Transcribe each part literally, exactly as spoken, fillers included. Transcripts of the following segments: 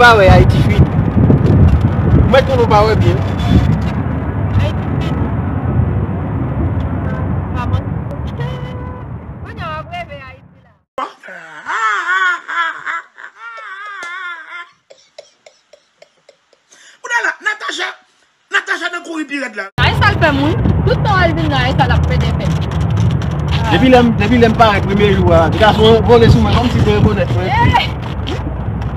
Pa wè Ayiti fini. Mwen konnen w pa wè byen. Kounye a w ap reve Ayiti la. Kounye a la, Natacha, Natacha nan kouri pi rèd la. Ay, sa l fè moun. Tout tan al vin la, ay, sa l ap plede fè. Depi lè m, depi lè m parèt premye jou a, gason an vole sou mwen kòmsi te rekonèt mwen. Eh!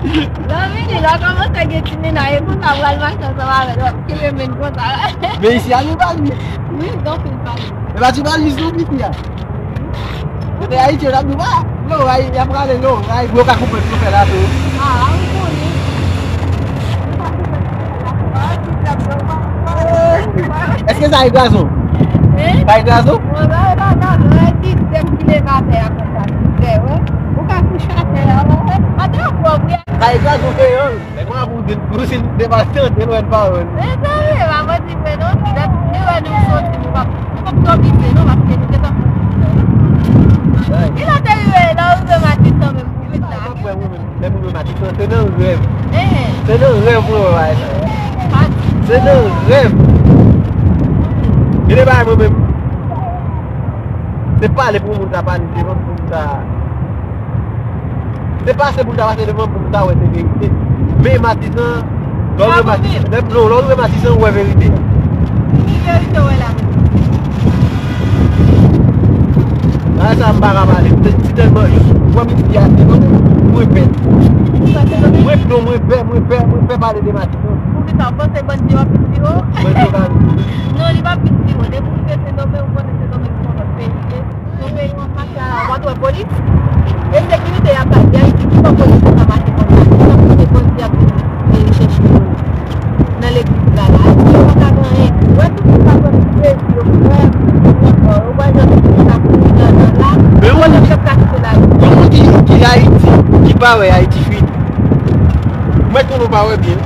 Zanmi li, lè w kòmanse gen ti nena, e konsa w pral mache ansanm avè l, w ap kenbe men l konsa. Men isi a, li pa li. Wi, donk li pa li. E pa ti pa li, non, piti a. Kote Ayiti, yo t ap di, "Wa, loray, y ap rale loray, pou yo ka koupe chofè la tou." Ah, ou konnen. Èske sa e gazon? Hein? Sa e gazon? Bon, sa e pa gazon, e ti zèb ki leve atè a konsa, ti zèb, wè. Ou ka kouche atè a, wè. Atè a pwòp, wi. Sa e gazon, kreyòl. Nèg mwen ap ou di, ou si depa tande lwen pawòl. Mezanmi, pa manti vre non, lè nou wè nou soti, nou p ap, nou p ap twò bize non, paske nou gentan fè. Ki lè te rive, lè w rive Matisan menm, ou vin la? Mwen, mwen menm, lè m rive Matisan, se nan rèv. Eh. Se nan rèv mwen wè bagay sa. Matisan. Se nan rèv. Gen de bagay mwen menm. Se pale pou moun ta pale devan pou moun ta. Se pase pou l ta pase devan pou l ta wè se verite. Men Matisan, lè w rive Matisan, lè, non, lè w rive Matisan, ou wè verite a. Ki verite w wè la menm? Bagay sa m pa ka pale. Se, se tèlman, jis, ou wè m isi a, se non, mwen pè. Ou pè se non? Mwen, non, mwen pè, mwen pè, mwen pè pale de Matisan. Poukisa w panse bandi yo ap vin pi wo? Bandi yo ka vin pi wo. Non, li p ap vin pi wo. Depi w rive Sendomeng, ou konnen Sendomeng se yon lòt peyi l ye. Nan peyi w ap mache a, w pa t wè polis? E sekirite y ap bay, Ayiti, ki fè polis konsa mache konsa? Ki fè kote bandi ap vin, e, chèche yo nan legliz la, la? Ayiti, yo pa ka gen anyen. Wè tout moun pa pran ti plezi yo, frè. Yo pa janm vin konsa pou yo nan, nan la. Yo pa janm fè plas yo la. Yon moun ki, ki Ayiti, ki pa wè Ayiti fini. Mwen konnen w pa wè byen.